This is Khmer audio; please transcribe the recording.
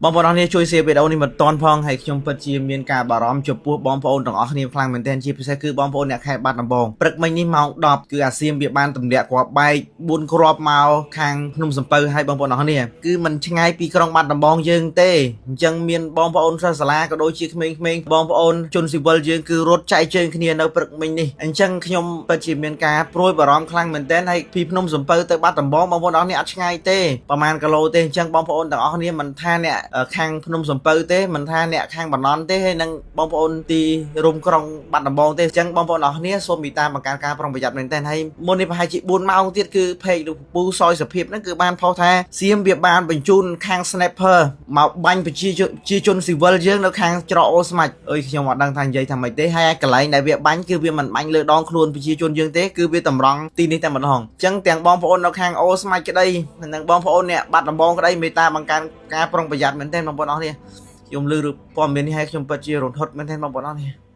បងប្អូនអរគ្នាជួយ share វីដេអូនេះមកតន់ផងហើយខ្ញុំពិតជាមានការបារម្ភចំពោះបងប្អូនទាំងអស់គ្នាខ្លាំងមែនទែនជាពិសេសគឺបងប្អូនអ្នកខេត្តបាត់ដំបងព្រឹកមិញនេះម៉ោង10គឺអាសៀមវាបានទម្លាក់គ្រាប់បែក4គ្រាប់មកខាងភ្នំសំពៅហើយបងប្អូនអរគ្នាគឺมันឆ្ងាយពីក្រុងបាត់ដំបងយើងទេអញ្ចឹងមានបងប្អូនសិស្សសាលាក៏ដូចជាក្មេងៗបងប្អូនជនស៊ីវិលយើងគឺរត់ចែកជើងគ្នានៅព្រឹកមិញនេះអញ្ចឹងខ្ញុំពិតជាមានការព្រួយបារម្ភខ្លាំងមែនទែនហើយពីភ្នំសំពៅទៅបាត់ដំបងបងប្អូនអរគ្នាអត់ឆ្ងាយទេប្រហែលគីឡូទេអញ្ចឹងបងប្អូនទាំងអស់គ្នាមិនថាអ្នកខាងភ្នំសំពៅទេមិនថាអ្នកខាងបណ្ណន់ទេហើយនិងបងប្អូនទីរួមក្រុងបាត់ដំបងទេអញ្ចឹងបងប្អូនអរគ្នាសូមមេត្តាបង្កើនការប្រុងប្រយ័ត្នមែនទែនហើយមុននេះប្រហែលជា4ម៉ោងទៀតគឺ page លោកពូសយសភាពហ្នឹងគឺបានផុសថាសៀមវាបានបញ្ជូនខាង sniper មកបាញ់ប្រជាជនជាជនស៊ីវិលយើងនៅខាងច្រកអូស្មាច់អើយខ្ញុំអត់ដឹងថានិយាយថាម៉េចទេហើយកន្លែងដែលវាបាញ់គឺវាមិនបាញ់លើដងខ្លួនប្រជាជនយើងទេគឺវាតម្រង់ទីនេះតែម្ដងអញ្ចឹងទាំងបងប្អូននៅខាងអូស្មាច់ក្តីនិងបងប្អូនអ្នកបាត់ដំបងក្តីមេត្តាបង្កើនការប្រុងប្រយ័ត្នមែនទែនបងប្អូនអរគ្នាខ្ញុំឮព័ត៌មាននេះហើយខ្ញុំពិតជារន្ធត់មែនទែនបងប្អូនអរគ្នា។